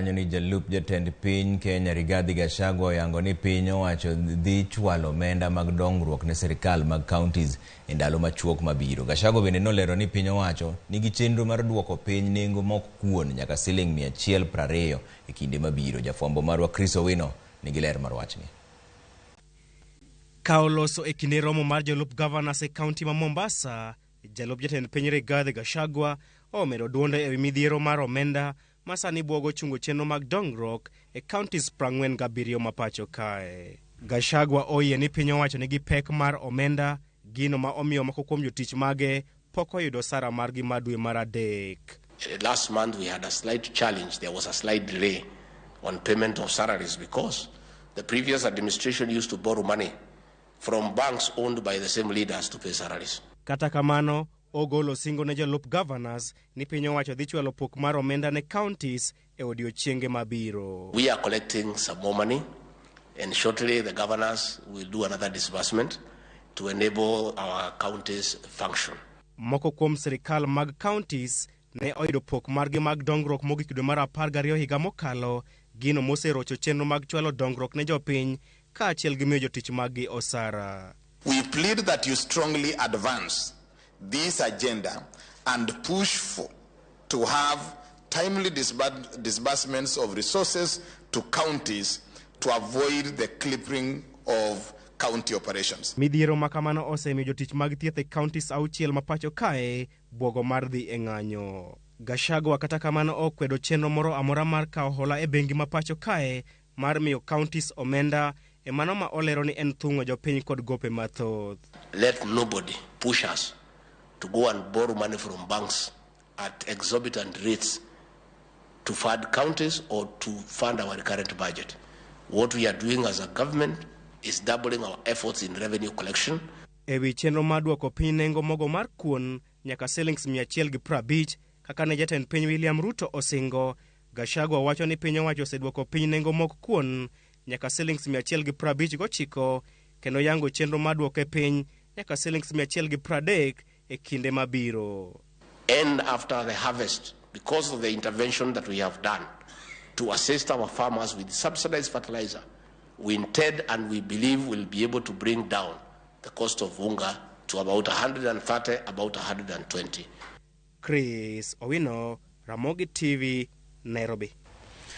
kanyo ni jalup jatend piny Kenya Rigathi Gachagua oyango ni piny owacho dhi chwalo omenda mag dongruok ne sirkal mag counties e ndalo machuok mabiro. Gachagua bende nolero ni piny owacho nigi chenro mar duoko piny nengo mok kuon nyaka siling 120 e kinde mabiro. Jafwambo marwa Chris Owino nigi ler mar wachni. Ka oloso e kinde romo mar jolup governors e kaunti ma Mombasa, jalup jatend piny Rigathi Gachagua omedo duonde ewi midhiero mar omenda ma sani buogo chungo chenro mag dongruok e counties 47 ma pacho kae. Gachagua oyie ni piny owacho nigi pek mar omenda, gino ma omiyo moko kuom jotich mage pok oyudo osara margi mar dwe mar adek. Last month we had a slight challenge. There was a slight delay on payment of salaries because the previous administration used to borrow money from banks owned by the same leaders to pay salaries. Kata kamano, ogolo singo ne jolup governors ni piny owacho dhi chwalo pok mar omenda ne counties e odiochienge mabiro. We are collecting some more money, and shortly the governors will do another disbursement to enable our counties function. Moko kuom sirikal mag counties ne oyudo pok margi mag dongruok mogik dwe mar 12 higa mokalo, gino moserocho chenro mag chwalo dongruok ne jopiny kaachiel gi miyo jotich maggi osara. We plead that you strongly advance this agenda and push for to have timely disbursements of resources to counties to avoid the crippling of county operations. Midhiero ma kamano osemiyo jotich mag thieth e counties auchiel ma pacho kae buogo mar dhi e ng'anyo. Gachagua kata kamano okwedo chenro moro amora mar kawo hola e bengi ma pacho kae mar miyo counties omenda e mano ma olero ni en thung'o jopiny kod gope mathoth. Let nobody push us to go and borrow money from banks at exorbitant rates to fund counties or to fund our current budget. What we are doing as a government is doubling our efforts in revenue collection. Ewi chenro mar duoko piny nengo mogo mar kuon nyaka silings 150 kaka ne jatend piny William Ruto osingo, Gachagua wacho ni piny owacho oseduoko piny nengo mok kuon nyaka silings 159 kendo yango chenro mar duoke piny nyaka silings 130 e kinde mabiro. And after the harvest, because of the intervention that we have done to assist our farmers with subsidized fertilizer, we intend and we believe we'll be able to bring down the cost of unga to about 130, about 120. Chris Owino, Ramogi TV, Nairobi.